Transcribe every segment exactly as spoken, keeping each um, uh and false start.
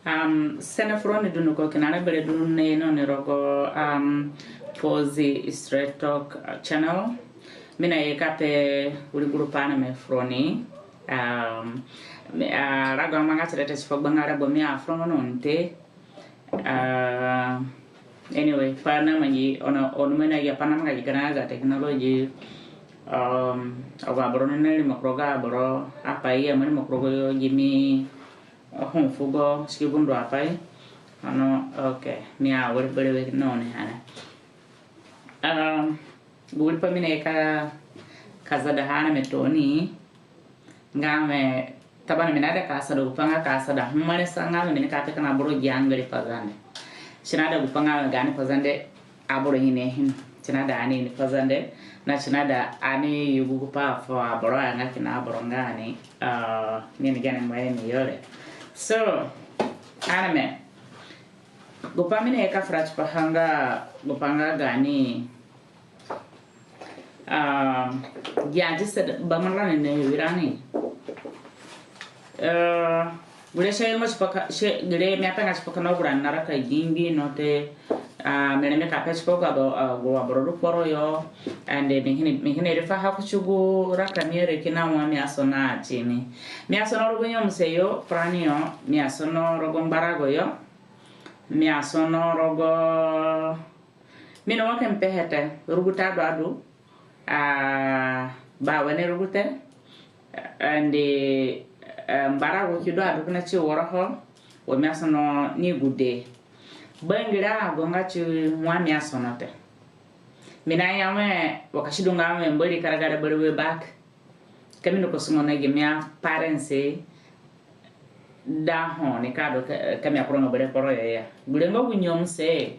Um, sene fu roni dunduko kina rebere du ni no ni rogo, um, Pozi Straight Talk, uh, channel. Mi naye ka pe wiri group ani me fu roni. Um, mi, uh, rago amanga tirete si fu gbanga rabo mi afuro no nte. Uh, anyway, pa na mangi ono, ono mena ya pa na manga gana ga technology. Um, agu aboro ni na rimo ku rogo aboro, apai ya mo rimo ku rogo yo gimi. Ho fugo, si ki gundu apai. Ono, okay. Mi awere berewe no ni hana. Um, gu wiri pai mi naye ka, ka zada ha areme tooni. Nga mi, tabana mi naida ka asada gu pai nga ka asada. Humare sa nga mi nika pe kina boro gi angari Pazande. Si naida gu pai nga mi gaani Pazande aboro ini hini. Si naida ani ini Pazande. Na si naida ani yugu gu pai fu aboro anga kina aboro nga ani. Uh, ni ni gene ngbaye ni yore. So, areme. Gu pai mi naye ka fura tipaha nga, gu pai nga gaani. Um, gi agi si bamara ni ne wirani. Uh, gure si yo mo tipa ka, si, gure mi apenga tipa ka no gure na raka gi ngbi no te. Ah, mi rengbe ka pe tipa ka bo, ah, gu aboro du kporo yo. And, eh, mi kini, mi kini rifaha kuti gu raka mi re kina wa mi asono atini. Mi asono rogo nyemuse yo, furani yo, mi asono rogo ngbarago yo. Mi asono rogo, mi na wa ke mpe hete, rugute adu adu. Ah, ba wene rugute. And, eh, ngbarago ki du adu kina ti woroho. Wa mi asono ni gude. Bangire agu nga ti wa mi asono te. Mi naya we, wa ka si du nga we Mbori karaga re berewe back. Ka mi ndu ka sungo na gimi aparents da ho ni ka du ka, ka mi akuru nga bere kporo yo ya. Gure nga gu nyemuse.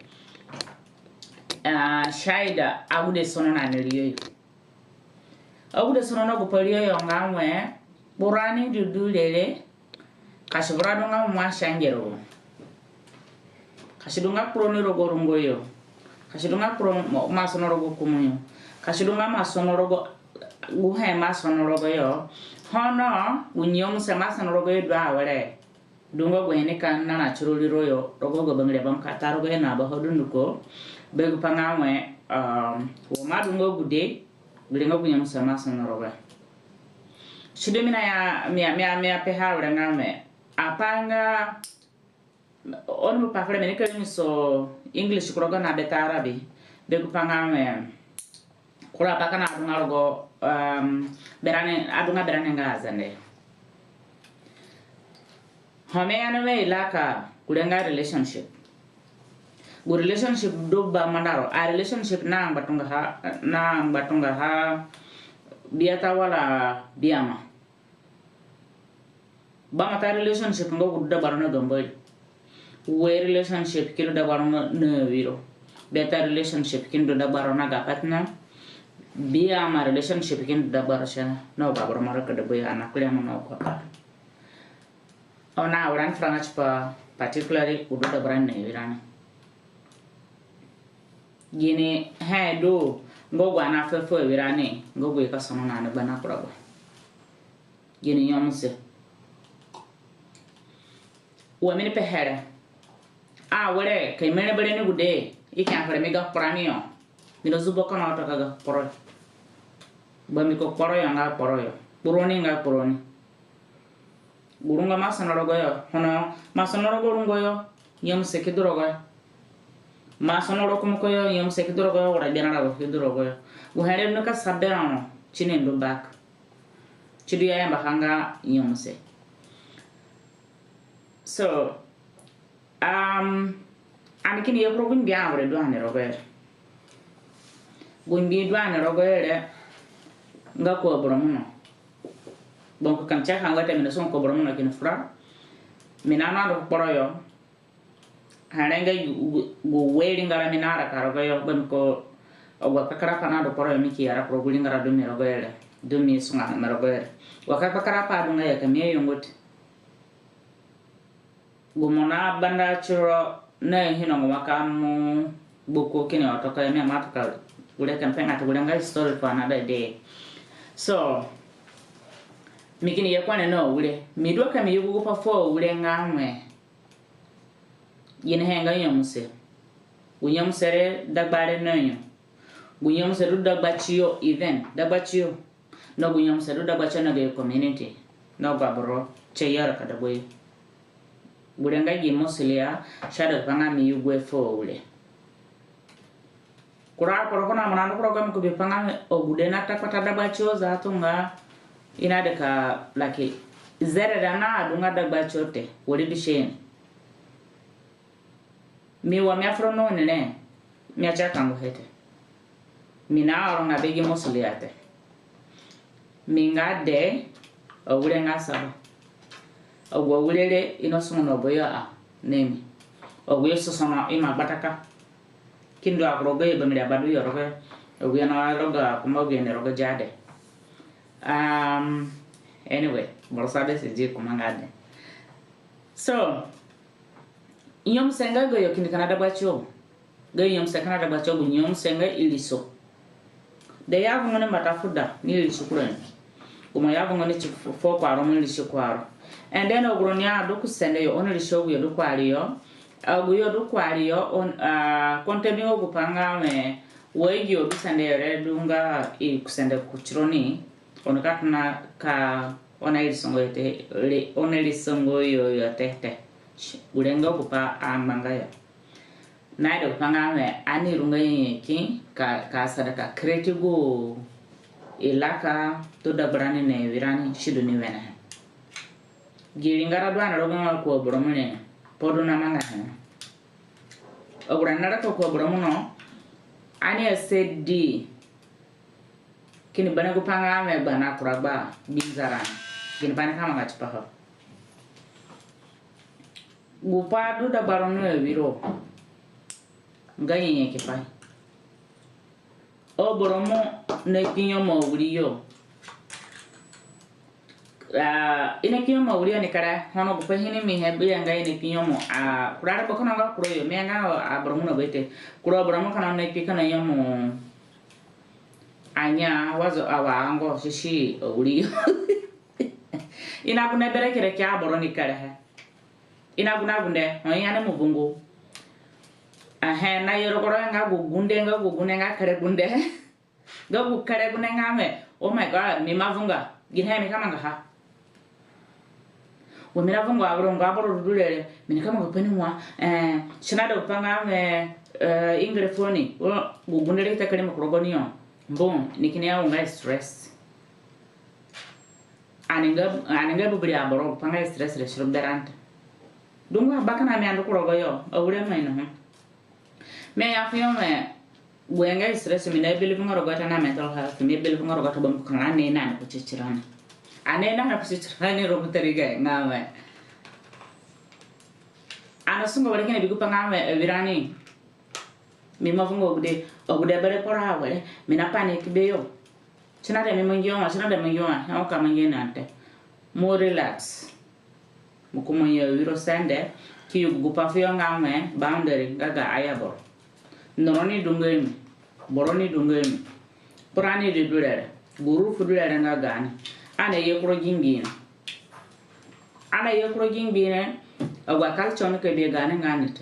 Ah, si aida agude sono na ni riyo yo. Agude sono na gu pai riyo yo nga we, kpurani du du rere, ka si vura du nga mo asange rogo. Ka si du nga kpuroni rogo rungo yo. Ka si du nga kpuro mo, mo asono rogo kumu yo. Ka si du nga mo asono rogo, gu he mo asono rogo yo. Hono, gu nyemuse mo asono rogo yo du awere. Du nga gu he nika nara tiro riro yo, rogo gu bangire bambata rogo yo na baho dunduko. Be gu pai nga we, um, wa mo adu nga gude, gure nga gu nyemuse mo asono rogo yo. Si du mi naya, mi a, mi a, mi apeha awere nga we, apai nga, oni mo pa fere mi nika nyemuse English ku rogo na bete Arabi, be gu pai nga we, kura pai kina adunga rogo, um, berani, adunga berani nga Azande. Ho mi ya na we ilaka, gure nga relationship. Gu relationship du ba mandaro, a relationship na ngbatunga ha, na ngbatunga ha, biata wala biama. Bambata relationship nga gu du dagbaro na ga Mbori. We relationship ki du dagbaro na, na wiro. Beta relationship ki du dagbaro na ga partner. Biama relationship ki du dagbaro sha na, na baburo mara ka da boya ana kuria mo na ko ka. Ona awere ani fura nga tipa particularly gu du dagbaro na wirani. Gini he du nga gu ani afuhe fu awirani, nga gu i ka sono na ni gbana kura gbe. Gini nyemuse. Wa mi ni pehe re. Awere, ka i mere bere ni gude, i ki ya fere mi ga kpurani yo. Mi na zubo kina oto ka ga kpuro. Bambiko kporo yo nga kporo yo. Kpuroni nga kpuroni. Gu rungo mo asono rogo yo. Hono, mo asono rogo rungo yo. Nyemuse ki du rogo yo. Mo asono rogo kumuko yo. Nyemuse ki du rogo yo. Wara gberã rago ki du rogo yo. Gu he re nika sa berã no. Ti ni ndu back. Ti du ya yamba ha nga nyemuse. So, um, ani kini ye kuro gu ngbi awere du ani rogo yo re. Gu ngbi du ani rogo yo re, nga ko aboro mo no. Bon ko kam cha ka ngwete mi na so ko aboro mo no kini fura. Mi na no adu kporo yo. Hare nga gu, gu, gu wai ringara mi na raka rogo yo, bambiko agu akpakarapai na du kporo yo mi ki ya ra kuro gu ringara du mi rogo yo re, du mi sunga mi rogo yo re. Agu akpakarapai du nga ya ka mi ayongo te. Gu mo na banda tiro na ino nga wa ka mo gbuko kini oto ka ya mi ama to ka gure ka mpe nga to gure nga story for another day. So, mi kini ye kwane na awire. Mi du ka mi yugu gu pai fu awire nga we. Ginihe nga nyemuse? Gu nyemuse re dagba re na yo. Gu nyemuse du dagba tiyo, even dagba tiyo. Na gu nyemuse du dagba tiyo na gayo community. Na gu aboro tie yara ka dagba yo. Gure nga gi mostly a, si aida pa nga mi yugu e fu awire. Kura kura ko na mo na ndu kura ko mi ku bi pa nga agude na ta kpata dagba tiyo zatu nga i naida ka, like, zereda na adunga dagba tiyo te, wari du si ni. Mi wa mi afura no ni re, mi atia kangu he te. Mi na oro nga be gi mostly a te. Mi nga de, awire nga saba. Agu awire re i na sungu na bayo a, na mi. Agu yo sosono ima gbataka. Ki ndu a ku rogo yo ba mi ri abadu yo rogo yo. Agu yo na rogo a kumba agu yo ni rogo jade. Um, anyway, boro sa be si di kuma nga de. So, nyemuse nga gayo kini kina dagba tiyo. Gayo nyemuse kina dagba tiyo, gu nyemuse nga iriso. De ya gu ngoni mbata fu da ni iriso kura ni. Gu mo ya gu ngoni ti fu, fu kuaro mo iriso kuaro. And then agu roni adu ku sende yo, oni iriso agu yo du kuari yo. Agu yo du kuari yo, on, ah, konte mi agu pa nga mi, wa agi yo du sende yo re du nga i ku sende ku tironi. Oni ka tona ka oni iriso nga yo te, re, oni iriso nga yo yo te te. Gure nga gu pa amanga yo. Na ida gu pa nga mi ani ru nga nyanyaki ka, ka asada ka create gu ilaka to dagbarani na awirani si du ni wenehe. Gi ringara du ani rogo nga ku aboro mo re, pa du na manga he. Agu rani naraka ku aboro mo no, ani asadi kini bane gu pa nga mi gba na kura gba binzara. Gini bane ka manga tipaha. Gu pa du dagbaro na awiro nga nyanyaki pai. Aboro mo na kpi nyemu awiri yo. Ah, i na kpi nyemu awiri yo ni kere, ono gu pa hini mi he bi ya nga i na kpi nyemu, ah, kura re boko na nga kura yo, mi nga aboro mo na bete. Kura aboro mo kina na kpi kina nyemu anya wazo awa ango sisi awiri yo. I na gu na bere kere ki aboro ni kere he. I na gu na gunde, ho i ya ni mu bungu. Ahe, na yoro koro nga gu gunde, nga gu gunde, nga kere gunde. Nga gu kere gunde nga mi, oh my God, mi ima vunga. Gini he mi ka manga ha. Wa mi na vunga aboro, nga aboro du re re, mi ni ka manga pa ni wa, eh, si naida pa nga mi, eh, ingere foni, wo, gu gunde re ki ta kere mi ku rogo ni yo. Mbu, ni kini ya wo nga stress. Ani nga, ani nga bibiri aboro, pa nga stress re si ru berã te. Dungu abakana mi andu ku rogo yo, awire mi ino ho. Mi aya fu yo mi, gu nga stress mi na believe nga rogo ta na mental health, mi believe nga rogo ta bambu kina ni na ni ku titirani. Ani na ni ku titirani rogo tariga nga mi. Ani sungo wari kina bi gu pa nga mi, awirani. Mi ima vunga agude, agude bere kporo awere, mi na panic beyo. Si naida mi mangi yo nga, si naida mangi yo nga, he o ka mangi ni ante. Mo relax. Mo ku mangi awiro sende, ki yugu gu pa fu yo nga mi, boundary, nga ga aya boro. Noro ni du nga mi, boro ni du nga mi. Kpurani di du re re, gu roof du re re nga gani. Ani aye kuro gi ngbi ni. Ani aye kuro gi ngbi ni, agu a culture ni ka bi gani nga ni te.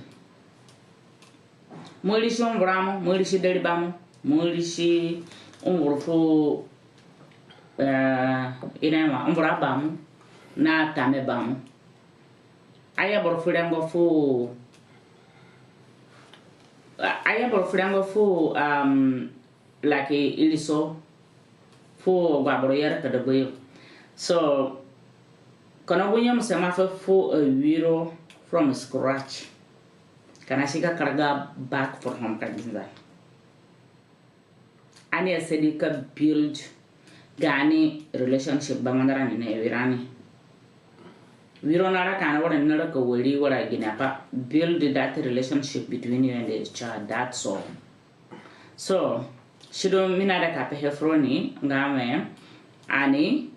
Mo irisi ungura mo, mo irisi deriba mo, mo irisi unguru fu, eh, i na ima, ungura ba mo, na tame ba mo. Aya boro fu rengo fu, aya boro fu rengo fu, um, like, iriso fu agu aboro yara ka dagba yo. So, kina gu nyemuse mo afu fu awiro from scratch. Kina si ka karaga back for home ka ginza. Ani asadi ka build gani relationship ba mo na rani na awirani. Wiro na raka ani wara ni na raka wari wara gini apa, build that relationship between you and each other, that's all. So, si du mi naida ka pehe fu roni nga mi, ani,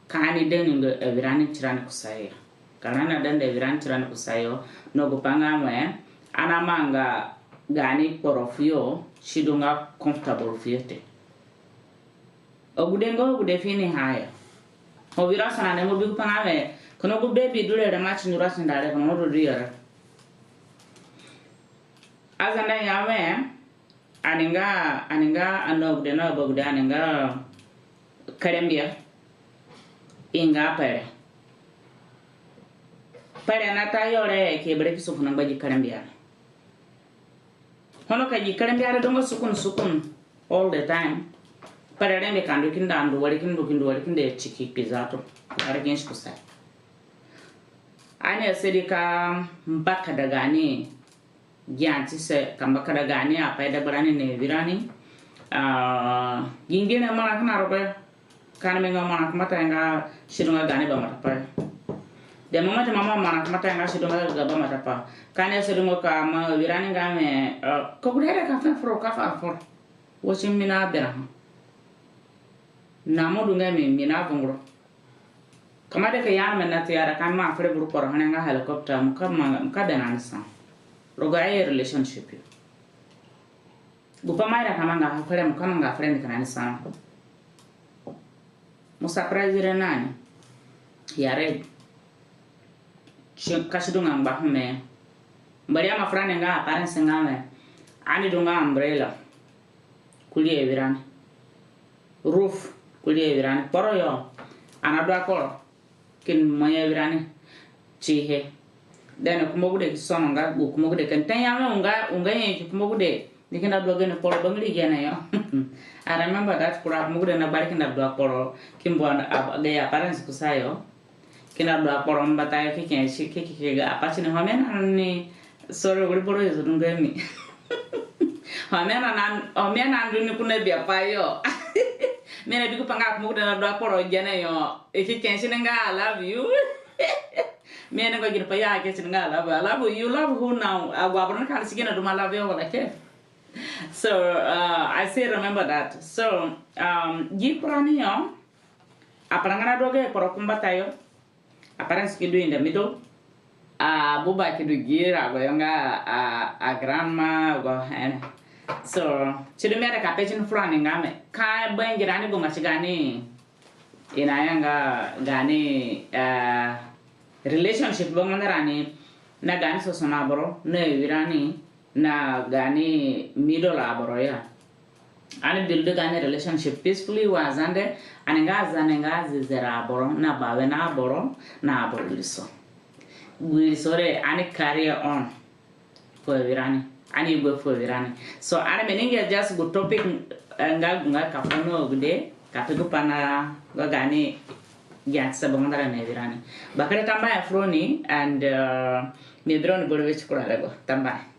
ka ani deni nga awirani tirani kusayo. Ka ani na deni awirani tirani kusayo, na gu pa nga mi, ani amanga gani kporo fu yo, si du nga comfortable fu yo te. Agude nga agude fini ha ya. Ho wiro asana ni mo bi gu pa nga mi, kina gu baby du re re ma ti ndu ra si nda re, kina mo du du yo re. Azande ya we, ani nga, ani nga anagude na abagude, ani nga kerembia, i nga pere. Pere na ta yo re, ki bere ki sukuna ngba gi kerembia. Hono ka gi kerembia re du nga sukun sukun all the time. Pere rengbe ka ndu ki nda ndu wari ki ndu ki ndu wari ki nda tiki kpiza to. Wari ki nsi kusa. Ani asadi ka mbakada gaani giantise, ka mbakada gaani apai dagbarani na awirani. Ah, gi ngere marã kina rogo yo. Ka ani menga marã ku mbatayo nga si du nga gaani bambata pai. De mama te mama marã ku mbatayo nga si du nga ga bambata pai. Ka ani asadi nga ka ma awirani nga mi, ah, ka gude re ka fu ro ka fu ro. Wo si mi na berã ha. Na mo du nga mi, mi na vunguro. Ka mo de ka ya mi na tiara ka mo fere buru kporo hene nga helicopter, mo ka ma, mo ka berã ni sa. Rogo aye relationship yo. Gu pai mo ira ka manga ha fere, mo ka manga ha fere ni kina ni sa. Mo surprise re nani. Ya re. Ka si du nga ngba hu me. Mbari ama furani nga apparents nga mi. Ani du nga umbrella kurii awirani. Roof kurii awirani. Kporo yo. Ani adu akporo. Kini mai awirani. Tihe. Then kumbagude ki sono nga gu kumbagude kini ta ya mi unga, unga ye ki kumbagude. Ni kini adu gene kporo bangiri gene yo. I remember that kura kumbagude na gbari kini adu akporo. Ki mbu a, a, gayo apparents kusayo. Kini adu akporo mbatayo ki ke si ki, ki, ki ga apai tini ho mi na ni. Sorry, wiri boro yo zuru nga mi. Ho mi na, ho mi na ndu ni kuna biapai yo. Mi na bi ku pa nga kumbagude na adu akporo gene yo. I ki ke si ni nga I love you. Mi na nga gini pai ya ke si ni nga I love you. I love you. You love who now? Agu aboro ni ka si gene du mo love yo wala ke. So, uh, I still remember that. So, um, gi kurani yo. Aparanga na du gayo kporo ku mbatayo. Aparents ki du in the middle. Abuba ki du gi rago yo nga a, a grandma go hene. So, si du mi ida ka pe tini furani nga mi. Ka bangirani gu nga si gaani. I na ya nga gaani, ah, relationship bango na rani. Na gaani sosono aboro. Na awirani. Na gaani middle aboro ya. Ani build gaani relationship peacefully wa Azande, ani nga Azande nga zezere aboro, na bawe na aboro, na aboro iriso. Gu iriso re, ani carry on fu awirani, ani gbe fu awirani. So, ani meaning is just gu topic, eh, nga, nga ka fu no gude, ka pe gu pai na nga gaani giantise bangandara na awirani. Bakere tambuahe furoni, and, uh, mi bi roni boro we ti kura rego. Tambuahe.